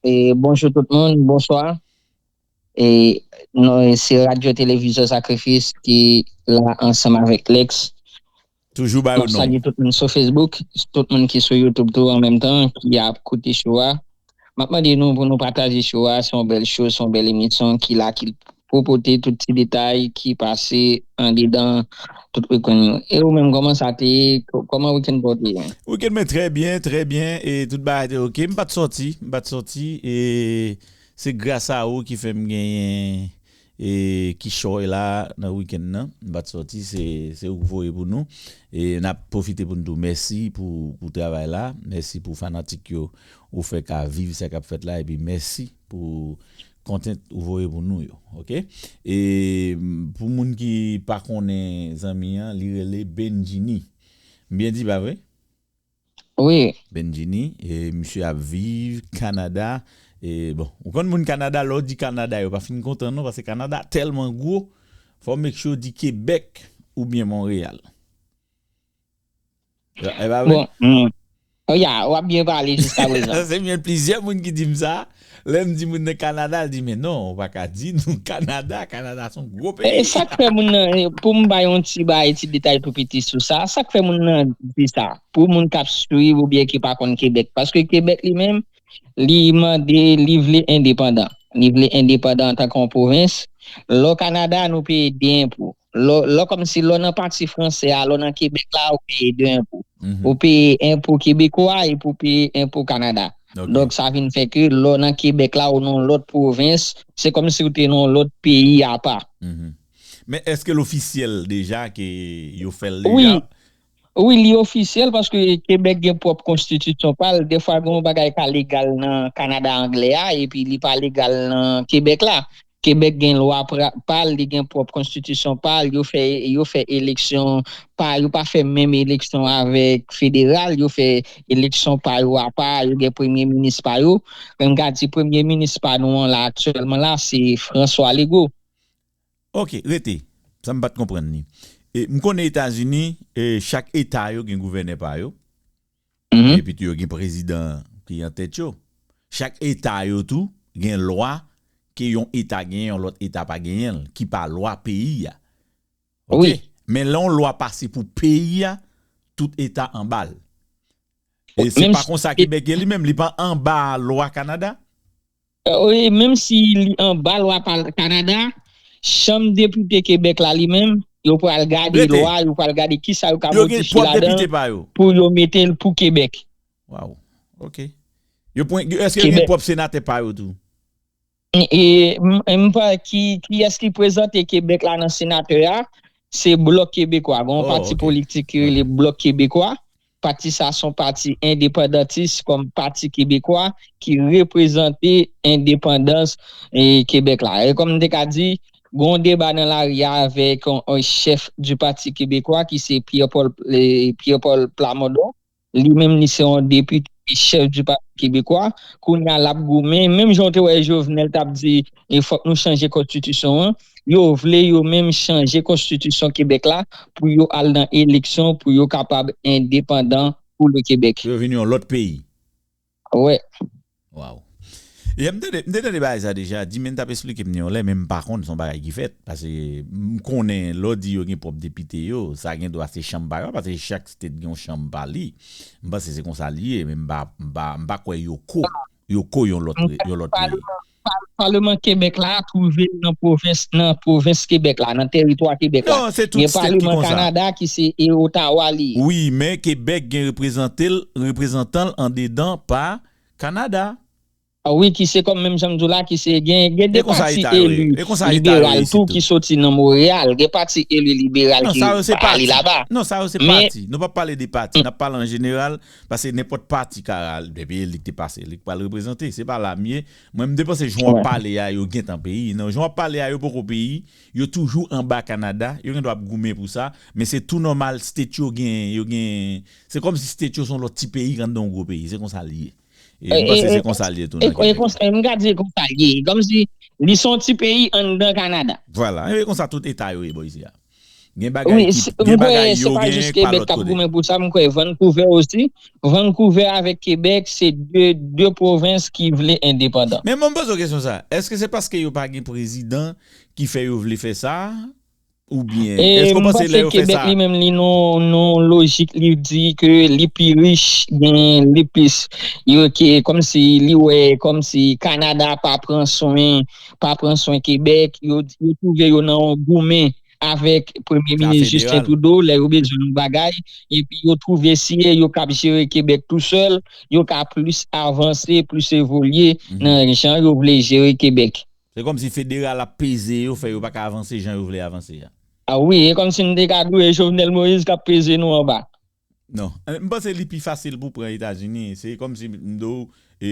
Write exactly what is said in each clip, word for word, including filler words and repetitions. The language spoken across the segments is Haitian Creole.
E bonjou tout moun, bonswa. E nou, se Radyo Televizyon Sakrifis ki la ansanm avèk Lex. Toujou ba yo non. N ap salye tout moun sou Facebook, tout moun ki sou YouTube tou an menm tan, ki ap koute show a. M ap mande nou pou nou pataje show a, se yon bèl show, se yon bèl emisyon ki la, ki pou pote tout ti detay ki pase andedan tout wikenn yo. E ou menm, kòman sa te ye? Kò-, kòman wikenn pa w te ye? Wikenn mwen trè byen, trè byen, e tout bagay te oke. M pa t sòti, m pa t sòti, e se gras a ou ki fè m genyen, e kichòy la nan wikenn nan. M pa t sòti, se, se ou k voye pou nou. E n ap pwofite pou n di w mèsi pou, pou travay la. Mèsi pou fanatik yo ou fè ka viv sa k ap fèt la. Epi mèsi pou content ou voye pou nou yo. Oke? E pou moun ki pa konnen zanmi an, li rele Benjini. M byen di, pa vre? Wi. Benjini, e misye ap viv Kanada. E bon, ou konn moun Kanada, lè w di Kanada, yo pa fin kontan non, paske Kanada tèlman gwo, fò w make sure w di Kebèk oubyen Monreyal. E pa vre? Bon, hmm. Oh, ya, w ap byen pale jiska prezan. Se byen plizyè moun ki di m sa. Lè m di moun nan Kanada, l di, "Men non, ou pa ka di nou Kanada. Kanada se yon gwo peyi." E sa k fè moun nan, e, pou m bay yon ti bay, ti detay tou piti sou sa, sa k fè moun nan di sa, pou moun k ap swiv oubyen ki pa konn Kebèk. Paske Kebèk li menm, li mande, li vle endepandan. Li vle endepandan antanke yon pwovens. Lè w Kanada, nou peye de enpo. Lè, lè kòmsi lè w nan pati franse a, lè w nan Kebèk la, ou peye de enpo. Mhm. Ou peye enpo kebekwa epi ou peye enpo Kanada. Ok. Donk, sa vin fè ke lè w nan Kebèk la, ou nan yon lòt pwovens, se kòmsi ou te nan yon lòt peyi apa. Mhm. Men èske l ofisyèl deja, ke yo fè l deja? Wi. Wi, li ofisyèl paske Kebèk gen pwòp konstitisyon pa l. Dèfwa, gen yon bagay ka legal nan Kanada anglè a, epi li pa legal nan Kebèk la. Kebèk gen lwa pra-, pa l, li gen pwòp konstitisyon pa l, yo fè, yo fè eleksyon pa, yo pa fè menm eleksyon avèk federal, yo fè eleksyon pa yo apa, yo gen premye minis pa yo. Men m ka di premye minis pa nou an la aktyèlman la, se François Legault. Ok, rete. Sa m pa t konprann li. E, m konnen Etazini, e, chak eta yo gen gouvènè pa yo. Mhm. Epi tou yo gen prezidan ki an tèt yo. Chak eta yo tou gen lwa ke yon eta genyen, yon lòt eta pa genyen l, ki pa lwa peyi a. Ok? Wi. Men lè yon lwa pase pou peyi a, tout eta anba l. E se pa konsa Kebèk ye li menm, li pa anba lwa Kanada? E, wi, menm si li anba lwa pa Kanada, chanm depite Kebèk la li menm, yo pral gade lwa, yo pral gade kisa yo ka modifiye ladan pou yo mete l pou Kebèk. Waw, ok. Yo pran, èske yo gen pwòp senatè pa yo tou? E, m, m pa, ki, kiyès ki prezante Kebèk la nan senatè a? Se Blòk Kebekwa. Gen yon pati politik ki rele Blòk Kebekwa. Pati sa se yon pati endepandantis kòm pati kebekwa ki reprezante endepandans, e, Kebèk la. E kòm m te ka di, gen yon deba nan lari a avèk yon, yon chèf di pati kebekwa ki se Pierre Paul, e, Pierre Paul Plamondon. Li menm, li se yon depite, li chèf di Pati Kebekwa. Kounye a, l ap goumen. Menm jan w te wè Jovenel t ap di, e fòk nou chanje konstitisyon an, yo vle yo menm chanje konstitisyon Kebèk la pou yo al nan eleksyon, pou yo kapab endepandan pou le Kebèk. Pou yo vin yon lòt peyi. Wè. Waw. E m tande, m te tande bagay sa deja, Dimen t ap esplike m li yon lè, men m pa konn, se yon bagay ki fèt. Paske m konnen lè w di yo gen pwòp depite yo, sa gen dwa se chanm pa yo, paske chak state gen yon chanm pa li. M panse se konsa li ye, men m pa, m pa, m pa kwè yo ko, yo ko yon lòt, yon lòt peyi. Paleman, pa-, Paleman Kebèk la twouve l nan pwovens, nan pwovens Kebèk la, nan tèritwa Kebèk la. Non, se tout state ki konsa. Gen Paleman Kanada ki se e Ottawa li ye. Wi, men Kebèk gen reprezante l, reprezantan l andedan pa Kanada. A wi, ki se kòm menm jan m di w la, ki se gen, gen de pati eli liberal tou ki soti nan Monreyal. Gen pati eli liberal ki pa ale laba. Non, sa yo se pati. Nou p ap pale de pati, n ap pale an jeneral, paske nenpòt pati ka al, depi eli k te pase, li k pral reprezante, se pa la m ye. Mwen, m te panse jan w ap pale a, yo gentan peyi. Non, jan w ap pale a, yo poko peyi. Yo toujou anba Kanada, yo gen dwa ap goumen pou sa, men se tou nòmal, state yo gen, yo gen, se kòmsi state yo se yon lòt ti peyi k anndan yon gwo peyi, se konsa li ye. E m panse se konsa l ye tou nan Kebèk. E konsa, m ka di e konsa l ye. Kòmsi li se yon ti peyi anndan Kanada. Vwala, e konsa tout eta yo ye bò isi a. Gen bagay ki, gen bagay yo genyen pa lòt kote. M kwè se pa jis Kebèk k ap goumen pou sa, m kwè Vancouver osi. Vancouver avèk Kebèk se de, de pwovens ki vle endepandan. Men mwen poze w kesyon sa, èske se paske yo pa gen prezidan ki fè yo vle fè sa? Oubyen, èske w panse lè yo fè sa? Kebèk li menm li nan yon lojik li di ke li pi rich, gen li plis, yo ke kòmsi li wè kòmsi Kanada pa pran swen, pa pran swen Kebèk, yo, yo twouve yo nan yon goumen avèk Premye Minis Justin Trudeau lè yo bezwen yon bagay, epi yo twouve si e yo k ap jere Kebèk tousèl, yo ka plis avanse, plis evolye nan jan yo vle jere Kebèk. Se kòmsi federal ap peze yo, fè yo pa ka avanse jan yo vle avanse a. A wi, e kòmsi n te ka dwe Jovenel Moïse k ap peze nou anba. Non. Eh, m panse li pi fasil pou pran Etazini. Se kòmsi m di w, e,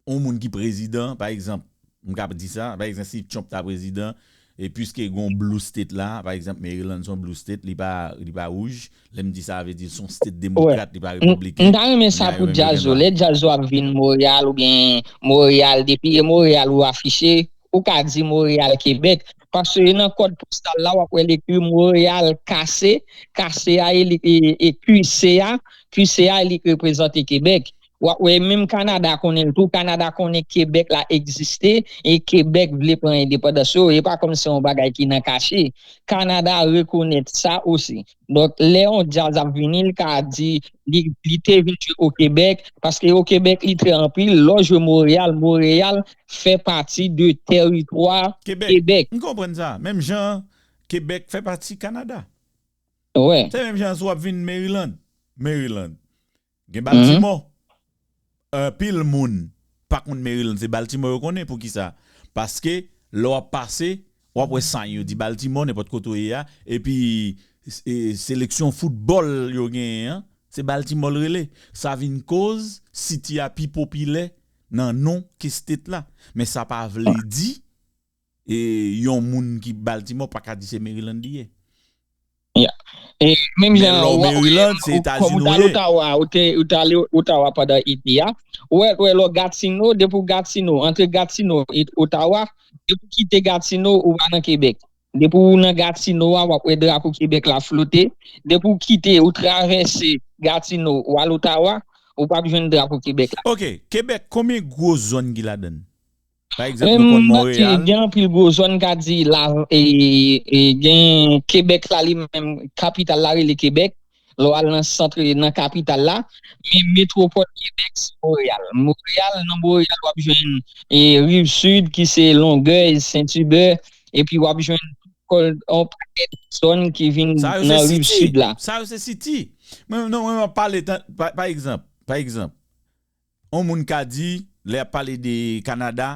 yon moun ki prezidan, pa egzanp, m ka di sa, pa egzanp, si Trump ta prezidan, e piske gon blue state la, pa egzanp, Maryland se yon blue state, li pa, li pa wouj. Lè m di sa, vle di se yon state demokrat, li pa repibliken. M ta renmen sa pou djaz yo. Lè djaz yo ap vin Montréal oubyen Montréal, depi e Montréal ou afiche, ou ka di Montréal, Kebèk. Paske nan kòd postal la, w ap wè l ekri Montréal K C, K C a e li, e, e Q C a, Q C a e li reprezante Kebèk. W ap wè menm Kanada konnen l tou. Kanada konnen Kebèk la egziste e Kebèk vle pran endepandans yo. E pa kòm se yon bagay ki nan kache. Kanada rekonèt sa osi. Donk, lè yon djaz ap vini, li ka di li, li te vin jwe o Kebèk, paske o Kebèk li trè anpil. Lè w jwe Montréal, Montréal fè pati de tèritwa Kebèk. M konprann sa. Menm jan Kebèk fè pati Kanada. Wè. Se menm jan si w ap vin Maryland. Maryland. Gen Baltimore. Anpil moun pa konn Maryland, se Baltimore yo konnen. Poukisa? Paske lè w ap pase, w ap wè sign yo di Baltimore, nenpòt kote w ye a, epi, e, seleksyon foutbòl yo genyen an, se Baltimore l rele. Sa vin koz city a pi popilè nan non ke state la. Men sa pa vle di e yon moun ki Baltimore pa ka di se Maryland li ye. Ya. E menm jan, lè w Maryland, se Etazini ou ye. Kòm ou t al Ottawa, ou te, ou t al Ottawa pandan ete a. Ou wè, ou wè lè w Gatineau, depi w Gatineau, antre Gatineau e Ottawa, depi w kite Gatineau, ou pa nan Kebèk. Depi w nan Gatineau a, w ap wè drapo Kebèk la flote. Depi w kite, ou travèse Gatineau, ou al Ottawa, ou p ap jwenn drapo Kebèk la. Ok, Kebèk, konbyen gwo zòn ki ladan l? Pa egzanp, nou konn Montréal. Gen anpil gwo zòn, ka di la, e, e, gen Kebèk la li menm, kapital la rele Kebèk. Lè w al nan sant, nan kapital la, men metwopòl Kebèk se Montréal. Montréal, nan Montréal, w ap jwenn, e, Rive Sud, ki se Longueuil, Saint-Hubert, epi w ap jwenn yon pakèt zòn ki vin nan Rive Sud la. Sa yo se city. Mwen, non, mwen, m ap pale, pa, pa egzanp, pa egzanp, yon moun ka di, lè y ap pale de Kanada,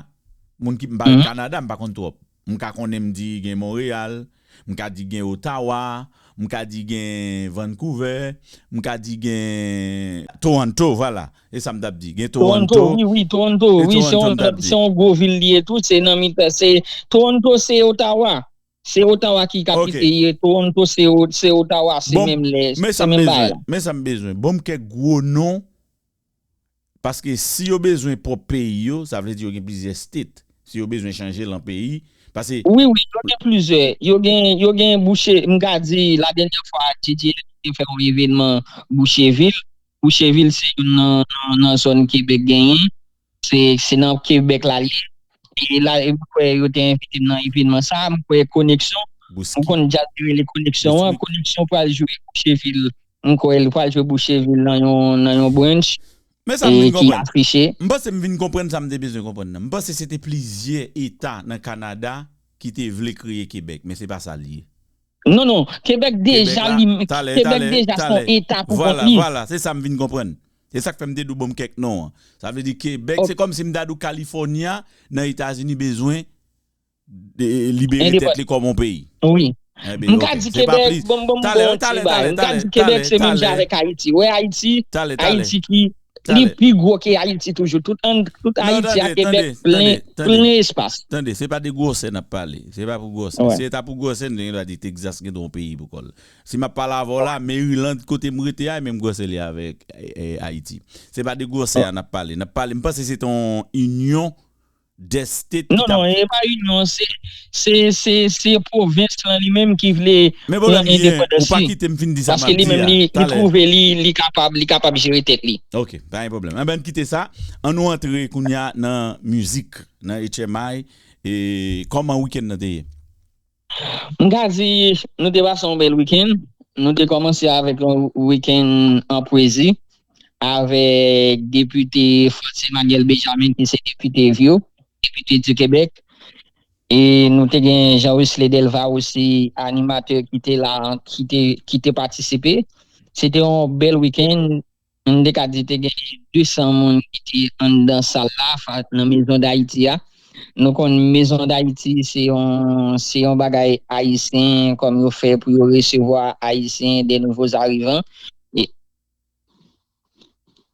moun ki m pa Kanada, m pa konn twòp. M ka konnen m di gen Montréal, m ka di gen Ottawa, m ka di gen Vancouver, m ka di gen Toronto, vwala. E sa m t ap di. Gen Toronto. Toronto, wi, wi, Toronto, wi, se yon, se yon gwo vil li ye tou, se nan mitan, se, Toronto se Ottawa. Se Ottawa ki kapitè ye, Toronto se, se Ottawa, se menm lè, se menm bagay la. Men sa m bezwen, men sa m bezwen. Bon, m kèk gwo non, paske si yo bezwen pwòp peyi yo, sa vle di yo gen plizyè state. Si yo bezwen chanje lan peyi, paske wi, wi, yo gen plizyè. Yo gen, yo gen Boucher, m ka di, la dènyè fwa, J J te fè yon evènman Boucherville. Boucherville se youn nan, nan, nan zòn Kebèk genyen. Se, se nan Kebèk la l ye. E la, e m kwè yo te envite m nan evènman sa a. M kwè Koneksyon. M konn djaz ki rele Koneksyon an. Koneksyon pral jwe Boucherville. M kwè li pral jwe Boucherville nan yon, nan yon brunch. Men sa m vin konprann. M panse m vin konprann sa m te bezwen konprann nan. M panse se te plizyè eta nan Kanada ki te vle kreye Kebèk, men se pa sa l ye. Non, non, Kebèk deja li, Kebèk deja se yon eta pou kont li. Vwala, vwala, se sa m vin konprann. Se sa k fè m te di w ban m kèk non an. Sa vle di Kebèk, se kòmsi m ta di w California nan Etazini bezwen libere tèt li kòm yon peyi. Wi. M ka di Kebèk, bon, bon, bon, ti bagay. M ka di Kebèk se menm jan avèk Ayiti. Wè Ayiti, Ayiti ki li pi gwo ke Ayiti toujou. Tout an, tout Ayiti a Kebèk plen, plen espas. Tande, se pa de gwosè n ap pale. Se pa pou gwosè. Si se ta pou gwosè, nou te gen dwa di Texas gen yon peyi pou kò l. Si m ap pale avè w la, Maryland, kote m rete a, e menm gwosè li avèk, e, e, Ayiti. Se pa de gwosè a n ap pale. N ap pale, m panse se te yon inyon Dèste ki t ap. Non, non, e pa inyon, se se se se pwovens lan li menm ki vle pran endepandans li. Paske li menm li li twouve li li kapab li kapab jere tèt li. Ok, pa gen pwoblèm. Enben, n kite sa. An nou antre kounye a nan mizik, nan H M I. E kòman wikenn nan te ye? M ka di, nou te pase yon bèl wikenn. Nou te kòmanse avèk yon wikenn an pwezi avèk depite Frantz Emmanuel Benjamin, ki se depite Vyo, depite di Kebèk. E nou te gen Jean Wesley Delva osi, animatè ki te la, ki te, ki te patisipe. Se te yon bèl wikenn. M te ka di te gen de san moun ki te anndan sal la, nan Mezon Dayiti a. Nou konn Mezon Dayiti se yon, se yon bagay ayisyen, kòm yo fè pou yo resevwa ayisyen, de nouvo arivan. E,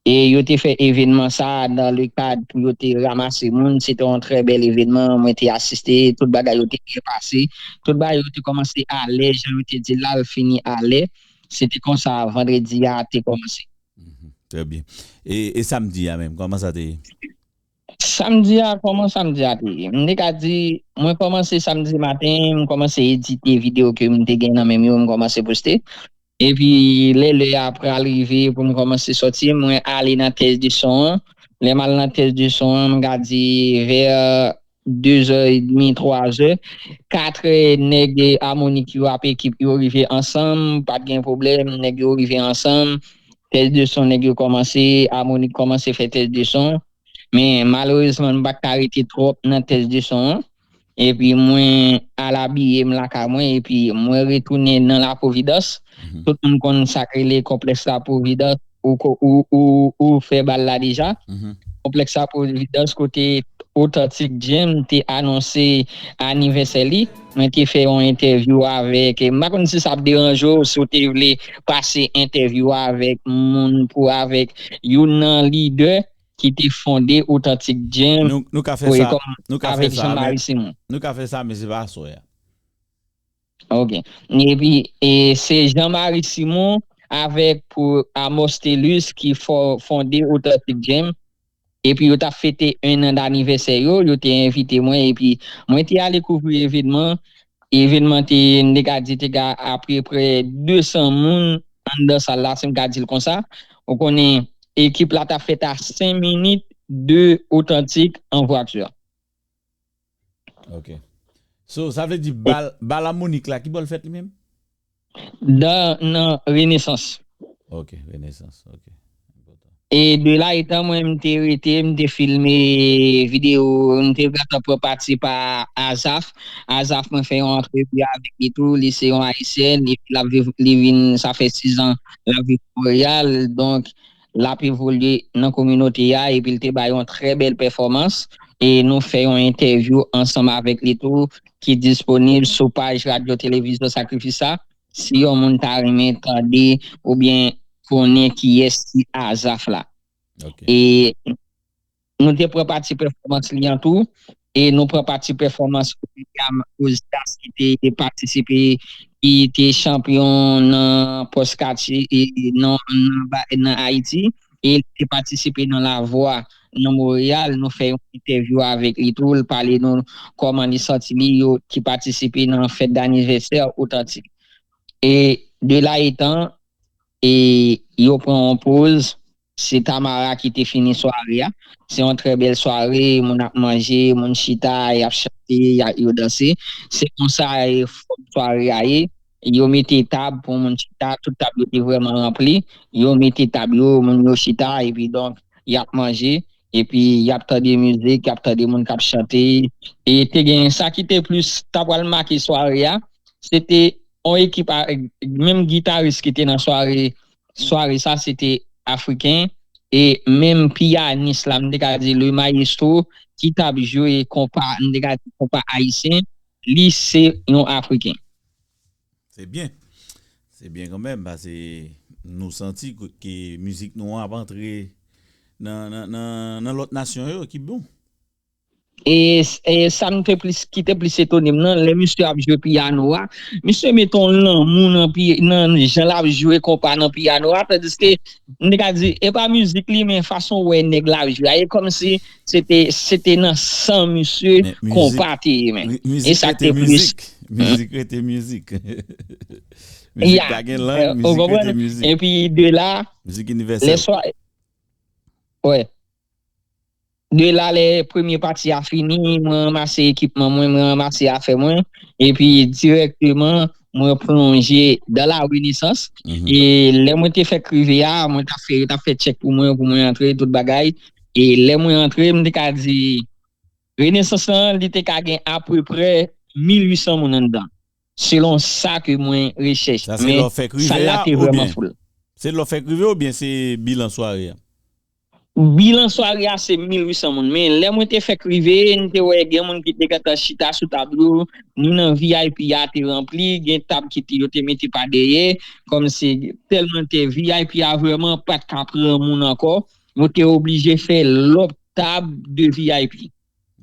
e yo te fè evènman sa a dans le cadre pou yo te ranmase moun. Se te yon trè bèl evènman. Mwen te asiste, tout bagay yo te byen pase. Tout bagay yo te kòmanse alè, jan yo te di l la, l fini alè. Se te konsa vandredi a te kòmanse. Trè byen. E, e samdi a menm, kòman sa te ye? Samdi a, kòman samdi a te ye? M te ka di, mwen kòmanse samdi maten, m kòmanse edite videyo ke m te gen nan men m yo, m kòmanse poste. Epi, lè lè a pral rive pou m kòmanse sòti, mwen ale nan tèt de son an. Lè m al nan tèt de son an, m ka di vè de zè edmi, twa zè. Kat è, nèg Amonik yo ap ekip yo rive ansanm, pa t gen pwoblèm, nèg yo rive ansanm. Tèt de son, nèg yo kòmanse, Amonik kòmanse fè tèt de son. Men malerezman, m pa t ka rete twòp nan tèt de son an. Epi mwen al abiye m lakay mwen, epi mwen retounen nan La Providence. Tout moun konn sa k rele konplèks La Providence, ou, ou, ou, ou fè bal la deja. Konplèks La Providence kote Otantik Jam te anonse anivèsè li. Mwen te fè yon entèvyou avèk, m pa konn si sa ap deranje w, si w te vle pase entèvyou avèk moun pou avèk youn nan lidè ki te fonde Otantik Jam. Nou, nou ka fè sa, nou ka fè sa, men, nou ka fè sa, men se pa aswè a. Ok. Epi, e, se Jean Marie Simon avèk pou Amos Telus ki fo-, fonde Otantik Jam. Epi yo t ap fete en an danivèsè yo, yo te envite mwen, epi mwen te ale kouvri evènman. Evènman te, m te ka di, te gen apeprè de san moun anndan sal la, si m ka di l konsa. Ou konnen, ekip la t ap fèt a senk minit de Otantik an vwati. Ok. So, sa vle di bal, bal Amonik la, ki bò l fèt li menm? Dan, nan Renesans. Ok, Renesans, ok. E de la etan mwen, m te rete, m te filme videyo, m te gentan pran pati pa Azaf. Azaf, mwen fè yon antrevi avèk li tou, li se yon Ayisyèn, epi l ap viv, li vin, sa fè sis an, l ap viv Monreyal. Donk, l ap evolye nan kominote a, epi l te bay yon trè bèl pèfòmans. E nou fè yon entèvyou ansanm avèk li tou, ki disponib sou paj Radyo Televizyon Sakrifis la. Si yon moun ta renmen tande oubyen konnen kiyès ki Azaf la. Ok. E nou te pran pati pèfòmans li an tou, e nou pran pati pèfòmans William Osias ki te patisipe, ki te chanpyon nan pòs katye, e nan, nan, nan Ayiti, e li te patisipe nan Lavwa nan Monreyal. Nou fè yon entèvyou avèk li tou, li pale nou kòman li santi li, yo ki patisipe nan fèt danivèsè Otantik. E de la etan, e yo pran yon poz, se Tamara ki te fini sware a. Se yon trè bèl sware, moun ap manje, moun chita, y ap chante, y a, yo danse. Se konsa, e, fòm sware a ye. Yo mete tab pou moun chita, tout tab yo te vrèman ranpli. Yo mete tab yo, moun yo chita, epi donk, y ap manje, epi y ap tande mizik, y ap tande moun k ap chante. E te gen sa ki te plis, ta pral make sware a, se te yon ekip a, menm gitaris ki te nan sware, sware sa, se te afriken, e menm piyanis la, m te ka di le maestro, ki t ap jwe konpa, m te ka di konpa ayisyen, li se yon afriken. Se byen. Se byen kanmenm, paske nou santi ke, ke mizik nou an ap antre nan, nan, nan, nan lòt nasyon yo, ki bon. E, e sa m te plis, ki te plis etone m nan, lè misye ap jwe piyano a, misye mete yon lanmou nan, pi, nan jan l ap jwe konpa nan piyano a, tandiske m te ka di, e pa mizik li, men fason w wè nèg la ap jwe a, e kòmsi se te, se te nan san misye konpa te ye, men. E sa te plis. Mizik rete mizik. Mizik pa gen lang, mizik rete mizik. Epi de la, mizik inivèsèl. Lè swa, wè. De la, lè premye pati a fini, mwen ranmase ekipman mwen, mwen ranmase afè mwen, epi dirèkteman, mwen plonje dans la renaissance. E lè mwen te fèk rive a, mwen t ap fè, yo t ap fè tchèk pou mwen, pou mwen antre, tout bagay. E lè mwen antre, m te ka di, renesans lan, li te ka gen apeprè mil uit san moun anndan. Selon sa ke mwen rechèche. Men sal la te vrèman foul. Se lè w fèk rive oubyen se bilan sware a? Bilan sware a se mil uit san moun. Men lè mwen te fèk rive, m te wè gen moun ki te gentan chita sou tab yo, ni nan V I P a te ranpli, gen tab ki te, yo te mete pa dèyè, kòmsi tèlman te V I P a vrèman pa t ka pran moun ankò, yo te oblije fè lòt tab de V I P.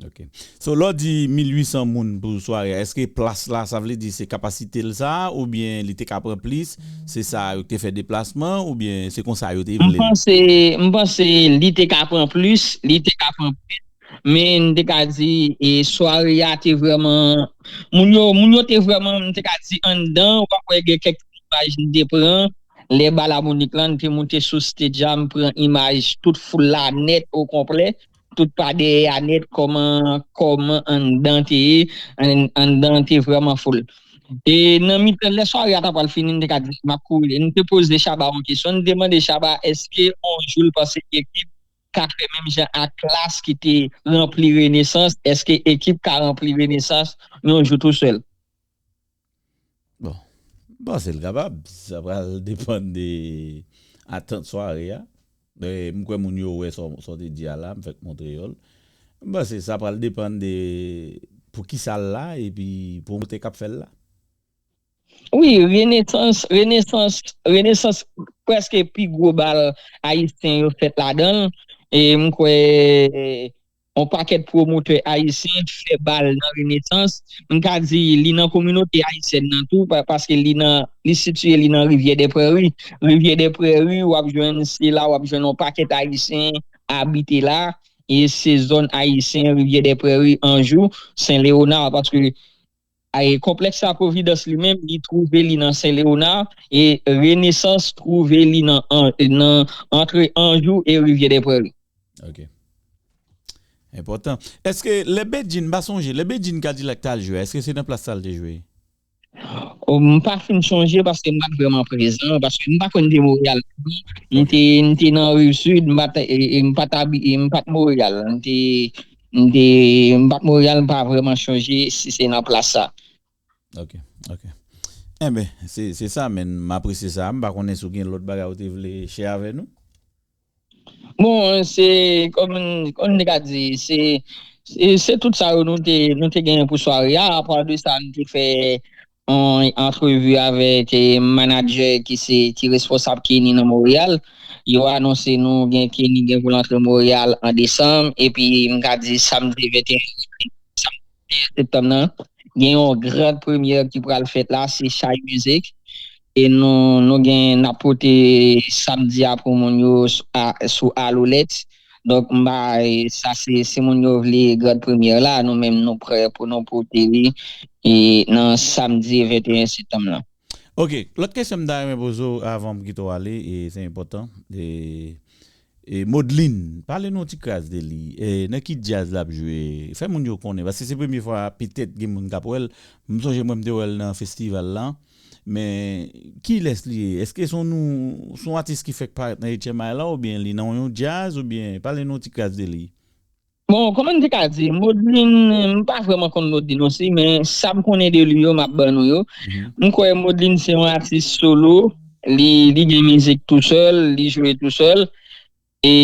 Ok. So, lè w di mil uit san moun pou sware a, èske plas la, sa vle di se kapasite l sa, oubyen li te ka pran plis, se sa yo te fè deplasman, oubyen se konsa yo te vle l? M panse, m panse li te ka pran plis, li te ka pran plis, men m te ka di, e sware a te vrèman, moun yo, moun yo te vrèman, m te ka di anndan, w ap wè gen kèk imaj m te pran, lè Bal Amonik lan, m te moute sou stage a, m pran imaj tout foul la nèt o konplè, tout pa dèyè a nèt, kòman, kòman anndan te ye, anndan te vrèman foul. E nan mitan, lè sware a ta pral fini, m te ka di, m ap kouri. M te poze Shabba yon kesyon, m te mande Shabba, èske yon jou l panse ekip ka fè menm jan ak Klass ki te ranpli Renesans, èske ekip ka ranpli Renesans yon jou tou sèl? Bon, m panse l kapab. Sa pral depann de atant sware a. E, m kwè moun yo wè sa w te di a la, m fèk montre yo l. M panse sa pral depann de poukisa l la epi pwomotè k ap fè l la. Wi, Renesans, Renesans, Renesans, prèske pi gwo bal ayisyen yo fèt ladan l. E m kwè yon pakèt pwomotè ayisyen fè bal nan Renesans. M ka di li nan kominote ayisyèn nan tou, pa- paske li nan, li sitiye li nan Rivyè dè Prèri. Rivyè dè Prèri, w ap jwenn se la, w ap jwenn yon pakèt ayisyen abite la. E se zòn ayisyen Rivyè dè Prèri, Anjou, Sen Lewona, paske e konplèks la Providence li menm, li twouve li nan Sen Lewona, e Renesans twouve li nan, an- nan antre Anjou e Rivyè dè Prèri. Ok. Enpòtan. Èske lè Bedjine, m pa sonje, lè Bedjine Kadilak t al jwe a, èske se nan plas sa l te jwe? O, m pa fin sonje paske m pa t vrèman prezan, paske m pa konn de Montréal. M te, m te nan Rive Sid, m pa t, e, e, m pa t abi- e, m pa t Montréal. M te, m te, m pa t Montréal, m pa vrèman sonje si se nan plas sa. Ok, ok. Enben, se, se sa, men m apresye sa. M pa konnen si w gen lòt bagay ou te vle share avè nou. Bon, se, kòm, kòm n te ka di, se, se, se tout sa yo nou te, nou te genyen pou sware a. Apa de sa, nou te fè yon antrevi avèk, eh, manadjè ki se, ki responsab Kenny nan Montréal. Yo anonse nou gen Kenny gen pou l antre Montréal an desanm, epi m ka di samdi venteyen, samdi venteyen septanm nan, gen yon gran premyè ki pral fèt la, se Chay Music. E nou, nou gen, n ap pote samdi a pou moun yo sou, a, sou Alolèt. Donk, m pa, e, sa se, si moun yo vle grand premyè la, nou menm nou prè pou nou pote li, e, nan samdi venteyen septanm nan. Ok, lòt kesyon m ta renmen poze w avan m kite w ale, e se enpòtan. E, e Modeline, pale nou yon ti kras de li. E nan ki djaz l ap jwe? Fè moun yo konnen, paske se premye fwa petèt gen moun k ap wè l. M sonje mwen m te wè l nan festival la. Men, kilès li ye? Èske se yon nou, se yon atis ki fèk parèt nan H M I la, oubyen li nan yon djaz, oubyen pale nou yon ti kras de li? Bon, kòman m te ka di, Modeline, m pa vrèman konn Modeline osi, men sa m konnen de li yo, m ap ban nou yo. M kwè Modeline se yon atis solo, li, li gen mizik tou sèl, li jwe tou sèl. E,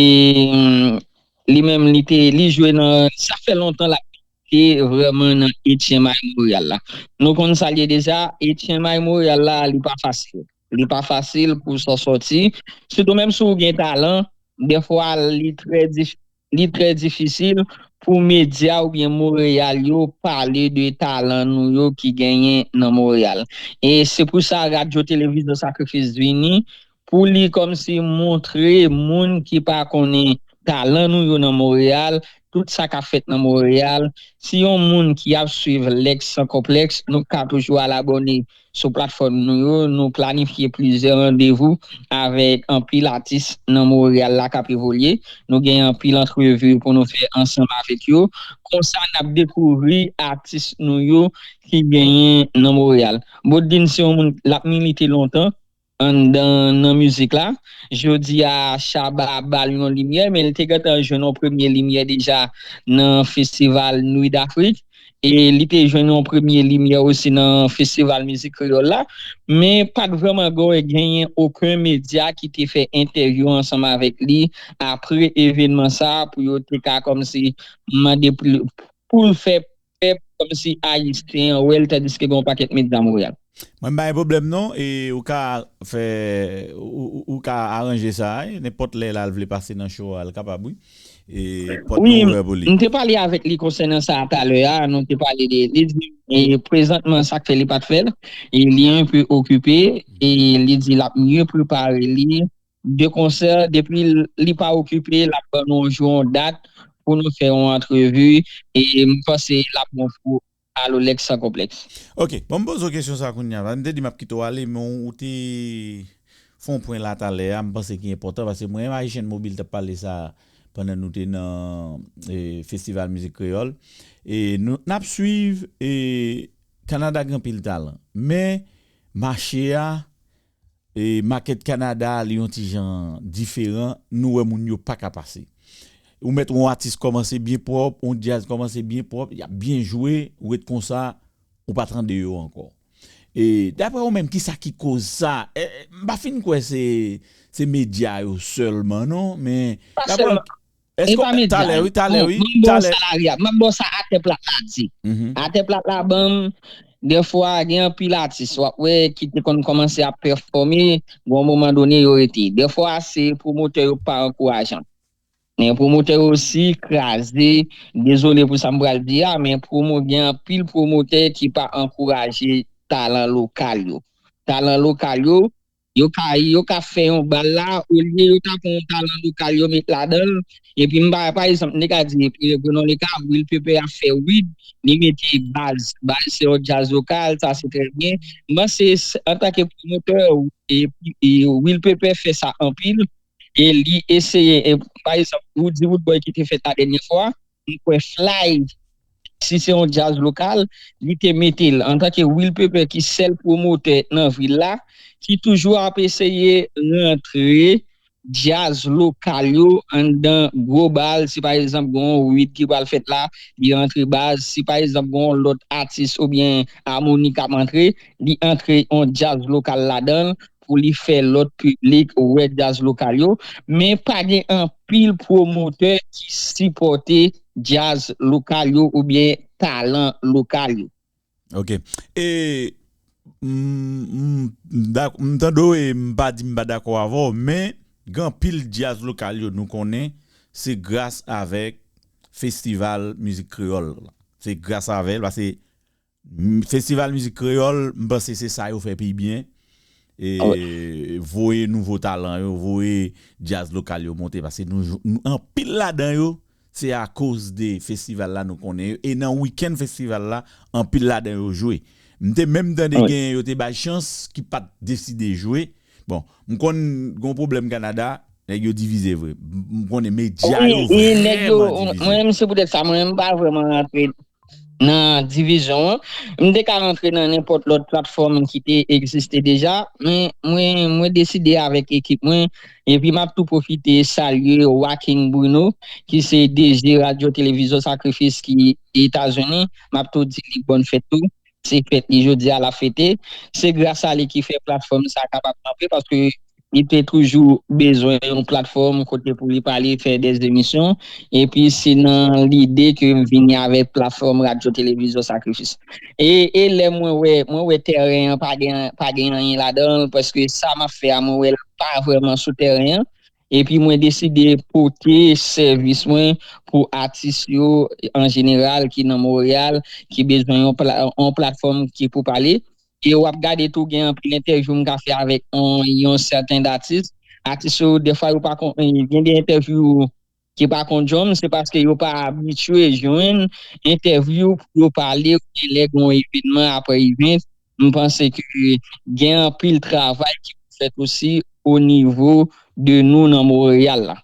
mm, li menm, li te, li jwe nan, sa fè lontan l ap milite vrèman nan H M I Montréal la. Nou konn sa l ye deja, H M I Montréal la, li pa fasil. Li pa fasil pou w sòti. Sitou menm si w gen talan, dèfwa li trè dif-, li trè difisil pou medya oubyen Montréal yo pale de talan nou yo ki genyen nan Montréal. E se pou sa Radyo Televizyon Sakrifis vini, pou li kòmsi montre moun ki pa konnen talan nou yo nan Montréal, tout sa k ap fèt nan Montréal. Si yon moun ki ap swiv Lèks San Konplèks, nou ka toujou al abòne sou platfòm nou yo. Nou planifye plizyè randevou avèk anpil atis nan Montréal la k ap evolye. Nou gen anpil antrevi pou nou fè ansanm avèk yo. Konsa, n ap dekouvri atis nou yo ki genyen nan Montréal. Bodlin se yon moun l ap milite lontan anndan nan mizik la. Jodi a, Shabba ba l yon limyè, men li te gentan jwenn yon premye limyè deja nan festival Nuit d'Afrique. E li te jwenn yon premye limyè osi nan festival mizik kreyòl la. Men pa t vrèman gen, genyen okenn medya ki te fè entèvyou ansanm avèk li apre evènman sa a pou yo te ka kòmsi mande pou l, pou l fè pèp kòmsi ayisyen an wè l, tandiske gen yon pakèt medya Montréal. Mwen m pa gen pwoblèm non, e ou ka fè ou, ou, ou ka aranje sa, e, nenpòt lè la l vle pase nan show a, l kapab wi. E pòt Wi, nou ouvè pou li. M te pale avèk li konsènan sa talè a, nou te pale de li di e, prezantman sa k fè li pa t fè l, e li enpe okipe, e li di l ap mye prepare li de konsè, depi l- li pa okipe, l ap ban nou yon jou, yon dat pou nou fè yon antrevi, e m panse l ap bon pou Alo Lèks San Konplèks. Ok, bon, m poze w kesyon sa kounye a. M te di m ap kite w ale, men ou te fè yon pwen la talè a, m panse ki enpòtan, paske mwen menm Haitian Mobile t ap pale sa pandan nou te nan e, Festival Mizik Kreyòl. E nou n ap swiv e, Kanada gen anpil talan, men mache a e, makèt Kanada a, li yon ti jan diferan, nou wè moun yo pa ka pase. Ou mèt wè yon atis kòmanse byen pwòp, yon djaz kòmanse byen pwòp, y ap byen jwe, ou ret konsa, ou pa tande yo ankò. E daprè ou menm, kisa ki koz sa? E, e, m pa fin kwè se, se medya yo sèlman non, men Pa daprè sèlman. Èske E pa medya talè yo. Wi, talè Bon, wi, ban m ba w talè. Sa lari a. Ban m ba w sa atè plat la di. Mhm. Atè plat la ban m, dèfwa gen anpil atis w ap wè ki te konn kòmanse ap pèfòme, gon moman done yo rete. Dèfwa se pwomotè yo k pa ankourajan. Men pwomotè yo osi kraze, dezole pou sa m pral di a, men pwomo, gen anpil pwomotè ki pa ankouraje talan lokal yo. Talan lokal yo, yo ka, yo ka fè yon bal la, olye yo ta pran yon talan lokal yo met ladan l, epi m pa, pa egzanp, m te ka di, epi Renan Leka, Will Pepper ap fè Wid, li mete baz. Baz se yon djaz lokal, sa se trè byen. M panse s- antanke pwomotè, e, e Will Pepper fè sa anpil, e li eseye, e, pa egzanp, Roody Roodboy ki te fèt la dènye fwa, m kwè Fly, si se yon djaz lokal, li te mete l antanke Will Pepper ki sèl pwomotè nan vil la, ki toujou ap eseye rantre djaz lokal yo anndan gwo bal. Si pa egzanp, gen yon Wid ki pral fèt la, li rantre baz. Si pa egzanp, gen yon lòt atis oubyen amoni k ap antre, li antre yon djaz lokal ladan l pou li fè lòt piblik wè djaz lokal yo. Men pa gen anpil pwomotè ki sipòte djaz lokal yo oubyen talan lokal yo. Ok. E m, m, m dak- m tande w e m pa di m pa dakò avè w, men gen anpil djaz lokal yo nou konnen se gras avèk festival mizik kreyòl la. Se gras avè l, paske m- festival mizik kreyòl, m panse se sa yo fè pi byen. E voye nouvo talan yo, voye djaz lokal yo monte, paske nou, nou anpil ladan yo, se akoz de festival la nou konnen yo. E nan wikenn festival la, anpil ladan yo jwe. M te menm tande gen yo te bay chans ki pa t deside jwe. Bon, m konn gon pwoblèm Kanada, nèg yo divize vre. M konnen medya yo vrèman divize. Mwen menm se poutèt sa mwen menm m pa vrèman rantre nan divizyon an. M te ka rantre nan nenpòt lòt platfòm ki te egziste deja, men mwen mwen deside avèk ekip mwen, epi m ap tou pwofite salye Joaquin Bruno, ki se D G Radyo Televizyon Sakrifis ki Etazini, m ap tou di li bòn fèt tou. Se fèt li jodi a l ap fete. Se gras a li ki fè platfòm sa kapab kanpe, paske li te toujou bezwen yon platfòm kote pou li pale, fè dè emisyon, epi se nan lide ke m vini avèk platfòm Radyo Televizyon Sakrifis. E e lè mwen wè mwen wè tèren an pa gen pa gen anyen ladan l, paske sa m ap fè a mwen wè l pa vrèman sou tèren an. Epi mwen deside pote sèvis mwen pou atis yo an jeneral ki nan Monreyal, ki bezwen yon pla- yon platfòm ki pou pale. E w ap gade tou gen anpil entèvyou m ka fè avèk yon, yon sèten atis. Atis yo, defwa yo pa konn, gen de entèvyou ki pa konn jwenn, se paske yo pa abitye jwenn entèvyou pou yo pale oubyen lè gen yon evènman apre event. M panse ke gen anpil travay ki pou fèt osi o nivo de nou nan Monreyal la.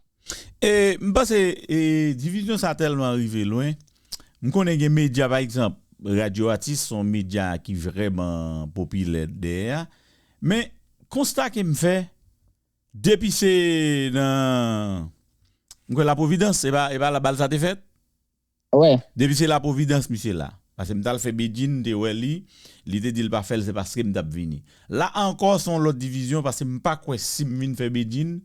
E m panse e, divizyon sa tèlman rive lwen. M konnen gen medya, pa egzanp, Radyo Atis se yon medya ki vrèman popilè dèyè a. Men, konsta ke m fè, depi se nan. M kwè Lapwovidans, e pa, e pa la bal sa te fèt? Wè. Depi se Lapwovidans, misye la. Paske m t al fè Bedjine, m te wè li, li te di l pa fè l, se paske m t ap vini. La ankò, se yon lòt divizyon, paske m pa kwè si m vin fè Bedjine,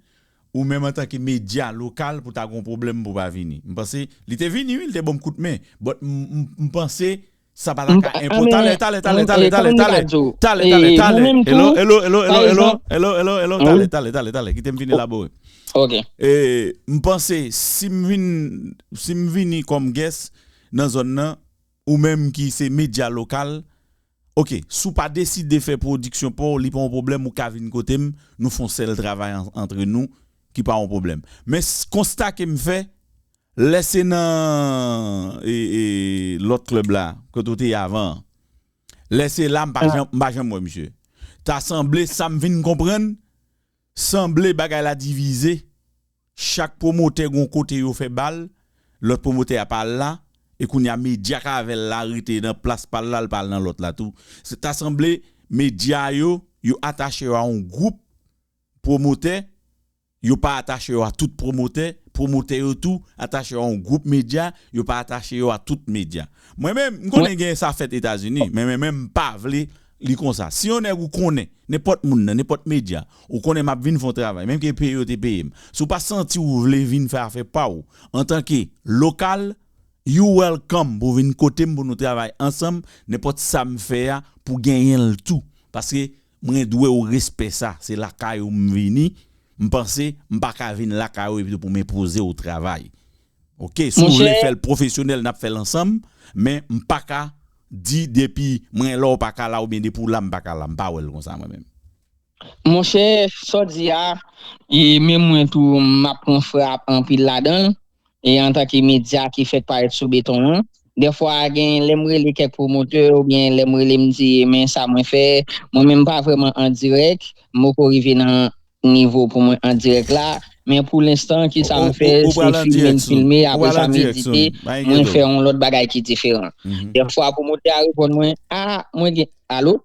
ou menm antanke medya lokal pou ta gon pwoblèm pou pa vini. M panse li te vini wi, li te ban m kout men. But m, m, m panse sa pa ta ka enpò. Talè, talè, talè, talè, talè, talè, talè, talè, talè, talè. Hello, hello, hello, hello, hello, hello, hello, hello, talè, talè, talè, talè, kite m vin elabore. Ok. E, m panse si m vin, si m vini kòm guest nan zòn nan, ou menm ki se medya lokal, ok, si w pa deside fè pwodiksyon pa w, li pa yon pwoblèm, ou ka vin kote m, nou fè yon sèl travay an- antre nou, ki pa yon pwoblèm. Men s- konsta ke m fè, lè se nan e, e, lòt klèb la, kote w te ye avan an, lè se la, m pa janm, m pa janm wè misye. Ta sanble, sa m vin konprann, sanble bagay la divize, chak pwomotè gon kote yo fè bal, lòt pwomotè a pa al la, e kounye a medya k avè l la rete nan plas pa l la, l pa al nan lòt la tou. Se ta sanble medya yo, yo atache yo a yon gwoup pwomotè, yo pa atache yo a tout pwomotè, pwomotè yo tou atache yo a yon gwoup medya, yo pa atache yo a tout medya. Mwen menm, m konnen gen sa fèt Etazini, men mwen menm m pa vle li konsa. Si yon nèg ou konnen, nenpòt moun nan, nenpòt medya, ou konnen m ap vin fè yon travay, menm ke peye yo te peye m. Si w pa santi w vle vin fè afè pa w, antanke lokal, you welcome pou vin kote m pou nou travay ansanm, nenpòt sa m fè a pou genyen l tou. Paske mwen dwe w respè sa, se lakay ou m vini, m panse m pa ka vin lakay ou epi pou m enpoze w travay. Ok, si w vle fè l pwofesyonèl, n ap fè l ansanm, men m pa ka di depi mwen la w pa ka la oubyen depi w la m pa ka la, m pa wè l konsa mwen menm. Monchè, sa w di a, e menm mwen tou, m ap pran frap anpil ladan l, e antanke medya ki fèk parèt sou beton an. Dèfwa, gen lè m rele kèk pwomotè, oubyen lè m rele m di, men sa mwen fè, mwen menm m pa vrèman an dirèk, m poko rive nan nivo pou mwen an dirèk la, men pou lenstan, ki sa m fè, se filme m filme, apre sa m edite, mwen fè yon lòt bagay ki diferan. Dèfwa, pwomotè a reponn mwen, a, mwen gen, alo?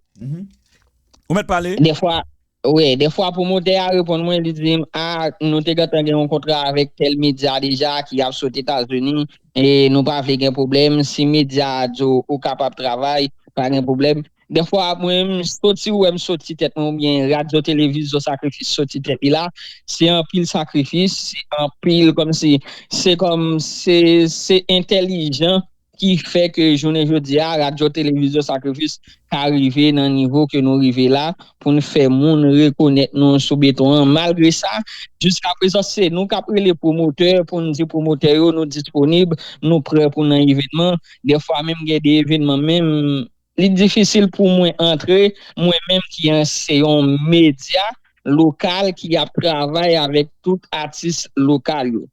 Ou mèt pale. Dèfwa, wi, dèfwa pwomotè a reponn mwen, li di m, a, nou te gentan gen yon kontra avèk tèl medya deja ki ap sot Etazini, e nou pa vle gen pwoblèm, si medya a di w ou kapab travay, pa gen pwoblèm. Dèfwa, mwen menm, soti ou wè m soti tèt mwen, oubyen radyo televizyon sakrifis soti tèt li la, se anpil sakrifis, se anpil kòmsi, se kòm, se, se entèlijan ki fè ke jounen jodi a, radyo televizyon sakrifis ka rive nan nivo ke nou rive la, pou n fè moun rekonèt nou sou beton an. Malgre sa, jiska prezan, se nou k ap rele pwomotè pou n di pwomotè yo nou disponib, nou prè pou nan evènman. Dèfwa menm gen de evènman menm, li difisil pou mwen antre, mwen menm ki an, se yon medya lokal ki ap travay avèk tout atis lokal yo.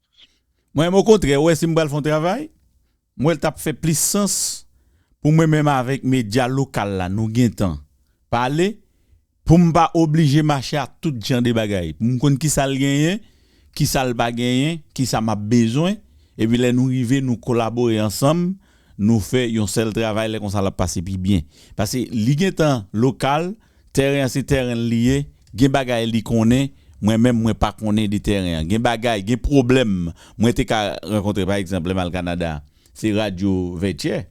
Mwen menm okontrè, ou wè si m pral fè yon travay, m wè l t ap fè plis sans pou mwen menm avèk medya lokal la, nou gentan pale, pou m pa oblije mache ak tout jan de bagay, pou m konn kisa l genyen, kisa l pa genyen, kisa m ap bezwen, epi lè nou rive, nou kolabore ansanm, nou fè yon sèl travay, lè konsa l ap pase pi byen. Paske li gentan lokal, tèren an se tèren l li ye, gen bagay li konnen, mwen menm mwen pa konnen de tèren an. Gen bagay, gen pwoblèm mwen te ka rankontre, pa egzanp, lè m al Kanada, se radyo Vètyè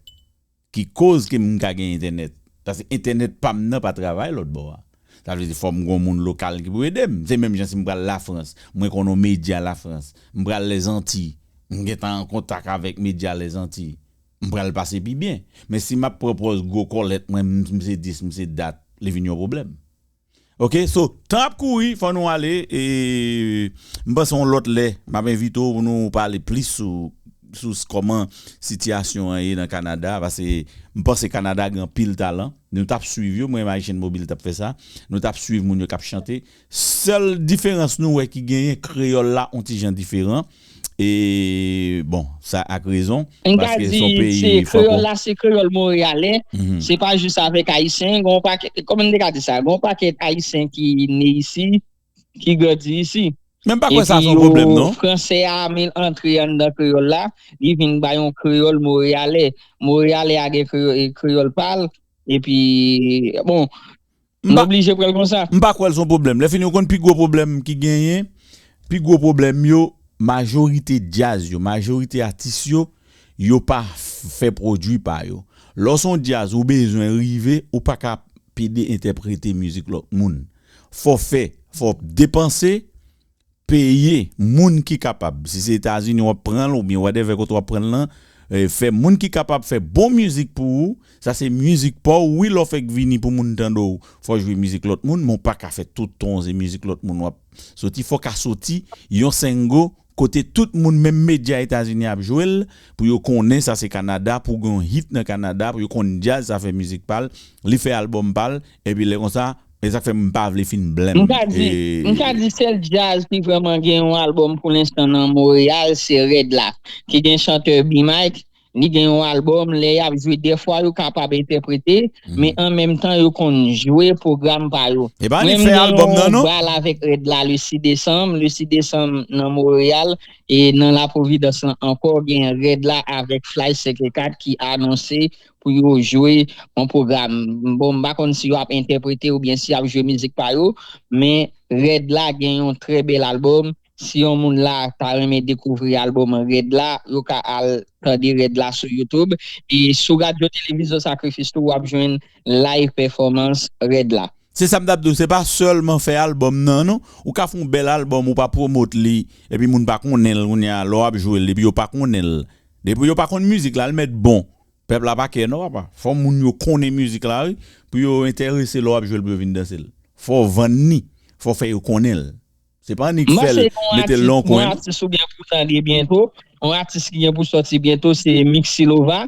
ki koz ke m ka gen entènèt. Paske entènèt pa m nan pa travay lòt bò a. Sa vle di fò m gon moun lokal ki pou ede m. Se menm jan si m pral Lafrans, mwen konn yon medya Lafrans. M pral Lèzanti, m gentan an kontak avèk medya Lèzanti. M pral pase pi byen. Men si m ap pran pòz gwo kòlèt mwen, m, m se dis, m se dat, li vin yon pwoblèm. Ok, so, tan ap kouri, fò nou ale, e m panse yon lòt lè, m ap envite w pou nou pale plis sou, sou s- kòman sitiyasyon an ye nan Kanada, paske m panse Kanada gen anpil talan. Nou t ap swiv yo, mwen menm Haitian Mobile t ap fè sa. Nou t ap swiv moun yo k ap chante. Sèl diferans nou wè ki genyen, kreyòl la on ti jan diferan. E, bon, sa ak rezon, M ka paske di, se yon se peyi kreyòl franko. la, se kreyòl Monreyalè. Mhm. Se pa jis avèk Ayisyen. Gen yon pakèt, kòman m te ka di sa? Gen yon pakèt Ayisyen ki ne isi, ki grandi isi. Men m pa kwè sa Epi se yon pwoblèm, yo, non. Fransè a men antre anndan kreyòl la, li vin bay yon kreyòl Monreyalè. Monreyalè a gen kreyòl, kreyòl pa l. Epi, bon, M m pa, oblije pran l konsa. m pa kwè l se yon pwoblèm. Lè fini, ou konn pi gwo pwoblèm ki genyen, pi gwo pwoblèm yo, majorite djaz yo, majorite atis yo, yo pa f- fè pwodui pa yo. Lè w se yon djaz, ou bezwen rive, ou pa ka pede entèprete mizik lòt moun. Fò fè, fò depanse, peye moun ki kapab. Si se Etazini w ap pran l, oubyen whatever kote w ap pran l lan, eh, fè moun ki kapab fè bon mizik pou ou. Sa se mizik pa w. Wi, lè w fèk vini pou moun tande w, fò w jwe mizik lòt moun, men w pa ka fè tout tan se mizik lòt moun w ap soti. Fò w ka soti yon sengo kote tout moun, menm medya Etazini ap jwe l, pou yo konnen sa se Kanada, pou gen yon hit nan Kanada, pou yo konn djaz sa fè mizik pa l, li fè albòm pa l, epi lè konsa, e sa k fè m pa vle fin blèm. M ka di, m ka di sèl djaz ki vrèman gen yon albòm pou lenstan nan Monreyal, se Rèd la, ki gen chantè B-Mike, li gen yon albòm, lè y ap jwe, dèfwa yo kapab entèprete, men an menm tan yo konn jwe pwogram pa yo. E pa li Mwen, m fè gen albòm nan, yon non? Bal avèk Rèd la le sis desanm, le sis desanm nan Monreyal, e nan La Providence lan ankò, gen Rèd la avèk Fly senkannkat ki anonse pou yo jwe yon pwogram. Bon, m pa konn si yo ap entèprete oubyen si y ap jwe mizik pa yo, men Rèd la gen yon trè bèl albòm. Si yon moun la ta renmen dekouvri albòm Rèd la, yo ka al tande Rèd la sou YouTube. E sou Radyo Televizyon Sakrifis tou, w ap jwenn live performance Rèd la. Se sa m t ap di w, se pa sèlman fè albòm nan, non. Ou ka fè yon bèl albòm, ou pa pwomot li, epi moun pa konnen l, kounye a, lè w ap jwe l, epi yo pa konnen l. Depi yo pa konn mizik la, l mèt bon. Pèp la pa kè, non, papa. Fò moun yo konnen mizik la, wi, pou yo enterese lè w ap jwe l, pou yo vin danse l. Fò w vann li, fò w fè yo konnen l. Se pa annik M fè l, panse gen yon mete l atis, nan yon gen yon kwen. Atis ou gen pou tande byento. Yon atis ki gen pou sòti byento, se Mixilova.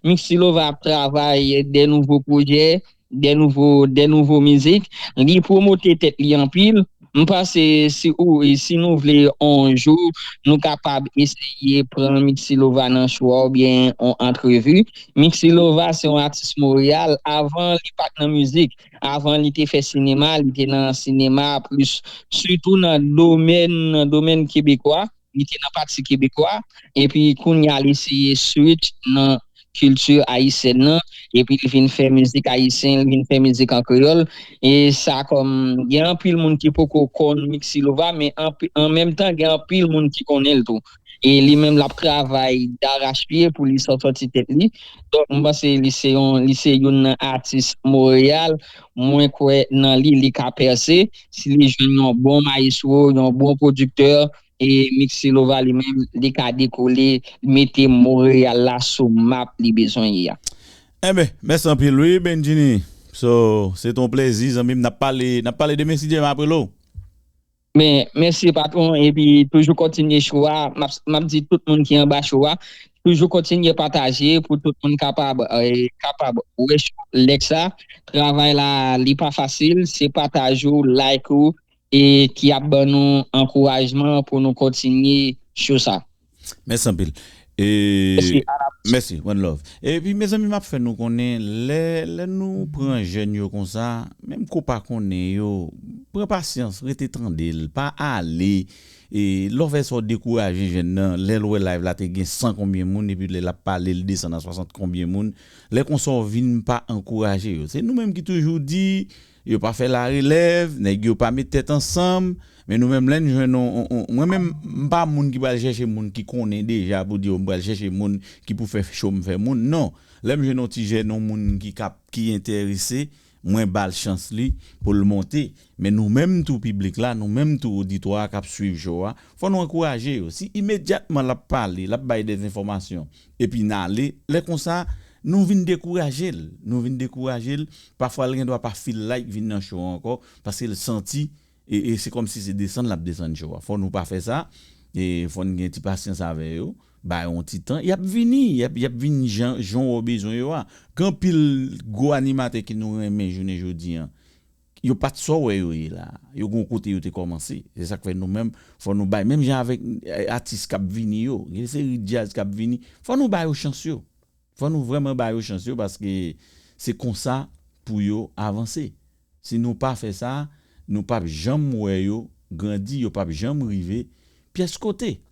Mixilova ap travay de nouvo pwojè, de nouvo, de nouvo mizik. Li pwomote tèt li anpil. M panse si ou, si nou vle yon jou, nou kapab eseye pran Mixilova nan cho a oubyen yon antrevi. Mixilova se yon atis Monreyal. Avan, li pa t nan mizik. Avan, li te fè sinema, li te nan sinema plis, sitou nan domèn, nan domèn kebekwa. Li te nan pati kebekwa. Epi, kounye a, li eseye switch nan kilti ayisyèn nan. Epi, li vin fè mizik ayisyen, li vin fè mizik an kreyòl. E sa kòm, gen anpil moun ki poko konn Mixilova, men anpi- an menm tan, gen anpil moun ki konnen l tou. E li menm, l ap travay darachpye pou li sò- sòti tèt li. Donk, m panse li se yon, li se youn nan atis Monreyal. Mwen kwè nan li, li ka pèse. Si li jwenn yon bon mayestwo, yon bon pwodiktè, e Mixilova li menm, li ka dekole, mete Monreyal la sou map li bezwen ye a. Enben, mèsi anpil, wi, Bendjini. So, se t on plezi, zanmi m. N ap pale, n ap pale demen, si Dye vle, m ap rele w. Men, mèsi, patwon, epi toujou kontinye cho a. M ap, m ap di tout moun ki anba cho a, toujou kontinye pataje pou tout moun kapab, eh, kapab wè cho lèk sa. Travay la, li pa fasil, se pataj ou, like ou, e ki ap ban nou ankourajman pou nou kontinye cho sa. Mèsi anpil. E, Mèsi, Adam. Mèsi, one love. Epi, mezanmi, m ap fè nou konnen, lè, lè nou pran jèn yo konsa, menm ke w pa konnen yo, pran pasyans, rete tande l, pa ale. E, lè w fè sa, w dekouraje jèn nan, lè l wè live la te gen san konbyen moun, epi lè l ap pale, l desann a swasant konbyen moun, lè konsa w vin pa ankouraje yo. Se nou menm ki toujou di, yo pa fè larelèv, nèg yo pa met tèt ansanm, men nou menm, lè n jwenn on, on, on, mwen menm, m pa moun ki pral chèche moun ki konnen deja pou di, "Oh, m pral chèche moun ki pou fè cho m fè moun." Non. Lè m jwenn on ti jèn, on moun ki kap, ki enterese, mwen ba l chans li pou l monte. Men nou menm tou, piblik la, nou menm tou, oditwa a k ap swiv cho a, fò nou ankouraje yo. Si imedyatman l ap pale, l ap bay dèzenfòmasyon, epi n ale, lè konsa, nou vin dekouraje l. Nou vin dekouraje l. Pafwa l gen dwa pa feel like vin nan show an ankò, paske l santi, e, e se kòmsi se desann l ap desann show a. Fò nou pa fè sa. E fò n gen ti pasyans avè yo. Ba yo yon ti tan. Y ap vini. Y ap, y ap vin jan, jan w bezwen yo a. Gen anpil gwo animatè ki nou renmen jounen jodi an. Yo pa t sa w wè yo ye la. Yo gon kote yo te kòmanse. Se sa k fè nou menm, fò nou bay. Menm jan avèk, eh, atis k ap vini yo. Gen seri djaz k ap vini. Fò nou ba yo chans yo. Fò nou vrèman ba yo chans yo, paske se konsa pou yo avanse. Si nou pa fè sa, nou p ap janm wè yo grandi, yo p ap janm rive pyès kote.